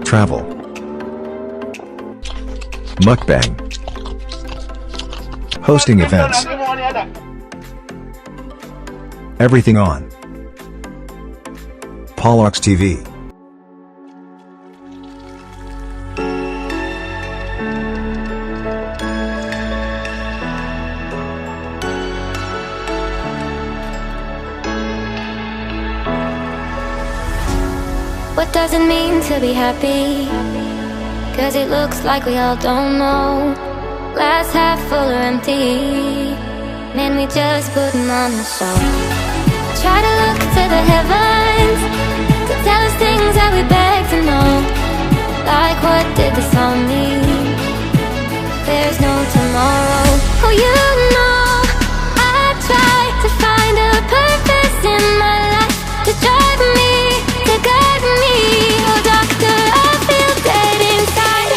Travel. Mukbang. Hosting events. Everything on Pollux TV. What does it mean to be happy? 'Cause it looks like we all don't know. Glass half full or empty. Man, we just putting on a show. Try to look to the heavens to tell us things that we beg to know. Like, what did this all mean? There's no tomorrow. Oh, I try to find a purpose in my life to drive me, to guide me. Oh, doctor, I feel dead inside.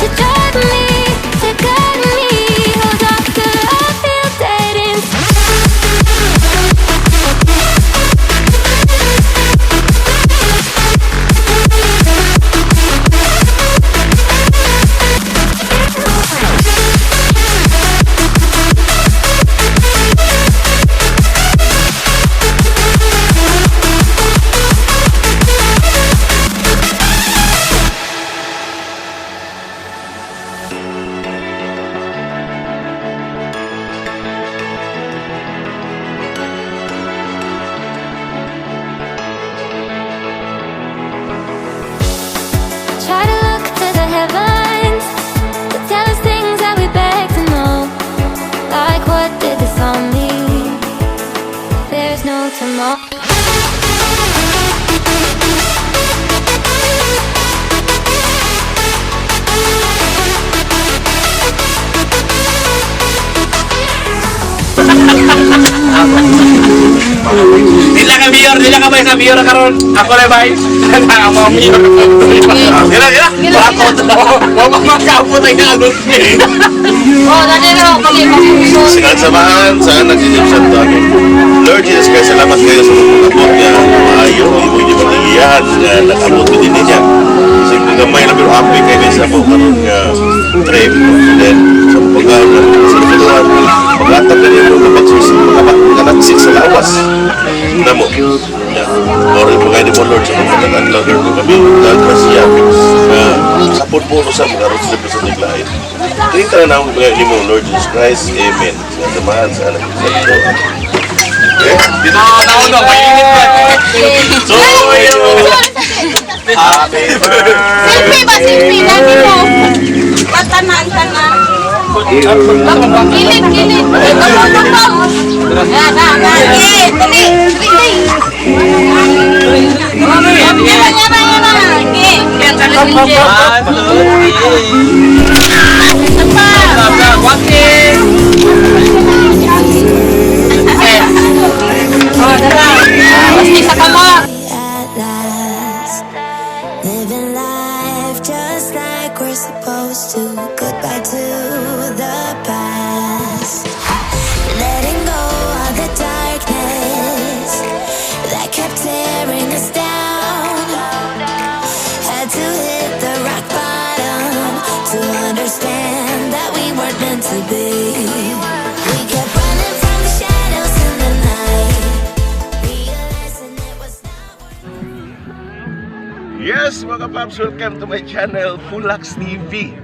To drive me, to guide me. Oh, doctor, I feel dead inside. Try to look to the heavens to tell us things that we beg to know. Like, what did this all mean? There's no tomorrow. Dila ka mayor, dila ka bay sa mayor karon. Ako na bay. Ako ang mayor. Dila, dila. Ako to. Wa makaabot ay naalot ni. Oh, dali ro, kami Sa samahan sa anak ni Diyos Santo. Amen. Lord Jesus Christ, salamat kayo sa pag-abot nga maayo, imo di pagilihan nga nakabot ko din niya. Kasi gamay na pero happy kayo sa mo karon nga trip. And then sa pagkaon sa kaluan, paglatag na niyo kapag sa lawas. Namo. Yeah. Glory po kayo mo, Lord, sa pagpagkakadlaw, Lord, kami dahil grasya support po sa mga road trip sa Niglain. Tingin na namin mga mo, Lord Jesus Christ. Amen. Sa samahan sa anak ng Santo. Okay? Dito na no, mainit pa. So, Happy birthday. Selfie ba, selfie? Dami mo. Tanan, tanan. Kilid, kilid. Tumo, tumo. Yan, yan, yan. Okay, dali, dali, dali. Yan, yan, yan, yan. Okay. One, two, three. Isa pa. One, two. Oh, dala. Basta sa kamot. At last, living life just like we're supposed to. Goodbye to the past. Letting go of the darkness that kept tearing us down. Had to hit the rock bottom to understand that we weren't meant to be. We kept running from the shadows in the night, realizing it was not worth. Yes, mga paps, welcome to my channel, Pulax TV.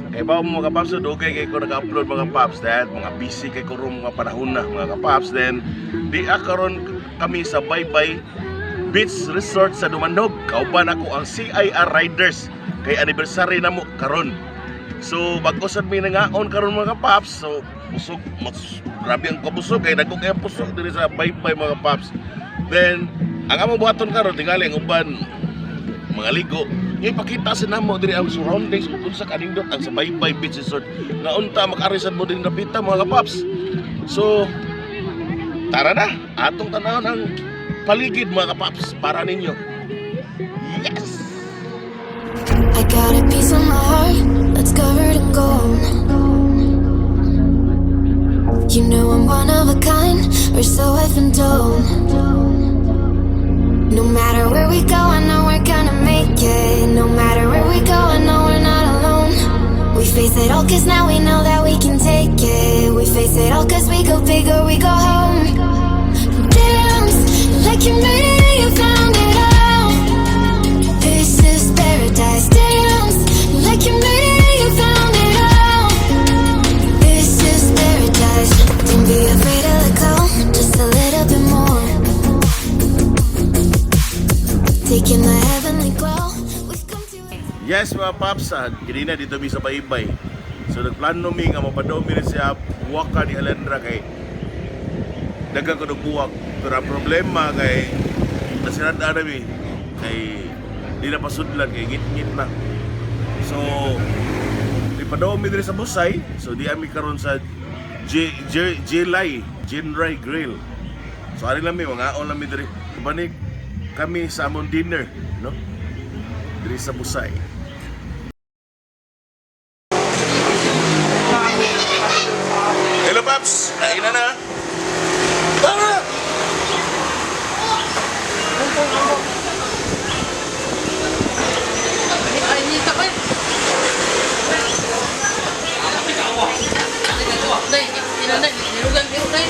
Kay ba mo, mga paps, dugay kay ko nag-upload, mga paps, dahil mga busy kay ko rong mga panahon na, mga kapaps. Then di karon kami sa Baybay Beach Resort sa Dumanog. Kauban ako ang CIR Riders kay anniversary na mo karon. So bag-o sad mi nangaon karon, mga paps. So busog, mas grabe ang kabusog kay dagko kay pusok diri sa Baybay, mga paps. Then ang among buhaton karon, tingali ang uban mga ligo. Ipakita sa namo diri ang surroundings ug unsa kanindot ang sa Baybay Beach Resort nga unta makaarisan mo din napita, mga kapaps. So tara na, atong tanawon ang paligid, mga kapaps, para ninyo. Yes! I got a piece of my heart that's covered in gold. You know I'm one of a kind, or so I've been told. No matter where we go, I know we're gonna make it. No matter where we go, I know we're not alone. We face it all 'cause now we know that we can take it. We face it all 'cause we go big or we go home. Dance like you made it, you found it all. This is paradise. Dance like you made it, you found it all. This is paradise. Don't be afraid to let go, just a little bit more. Taking the heavenly glow. We've come to. Yes, mga paps, kanina dito mi sa Baybay. So nagplano mi nga mapadumi rin siya buwak ni Alendra kay daghang ko buwak. Pero ang problema kay nasirad na mi kay di na pasudlan kay ngit-ngit na. So di padumi diri sa Busay. So di ami karon sa J J Jlay Jinrai Grill. So ari lang mi, mga lang mi diri. Balik kami sa among dinner, no? Diri sa Busay. Hello, Paps! Kain na na! Tara! Ay, nita ko. Day, inanay, nilugan, nilugan.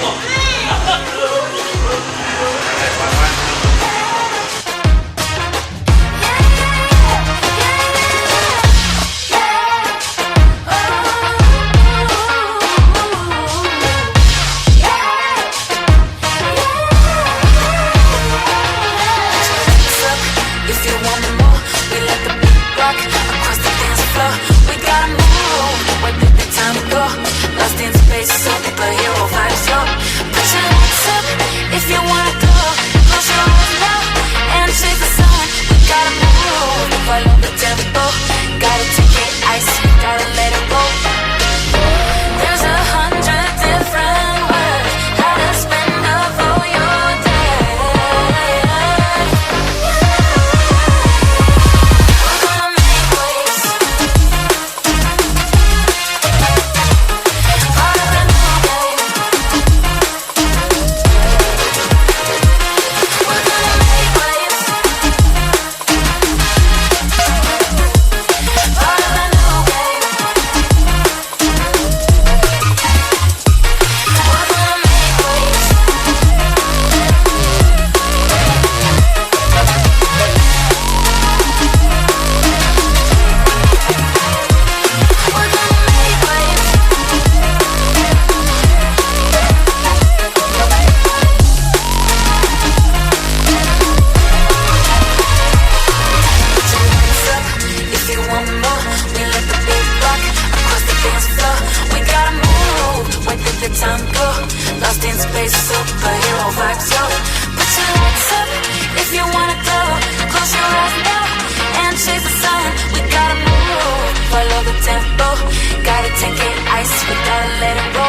If you want more, we let the beat rock across the dance floor. We gotta move. Where did the time go? Lost in space, superhero vibes, yo. Put your lights up if you wanna go. Close your eyes now and chase the sun. We gotta move. Follow the tempo. Gotta take it ice. Gotta let it go. There's 100 different words how to spend up all your day. We're gonna make waves. Part of the new game. We're gonna make waves. Part of the new game. We're gonna make waves. We're gonna make waves. Put your lights up if you want more. We let the beat rock across the dance floor. We gotta move. Where did the time go? Lost in space, superhero vibes, yo. Put your lights up if you wanna go. Close your eyes now and chase the sun. We gotta move. Follow the tempo. Gotta take it ice. We gotta let it go.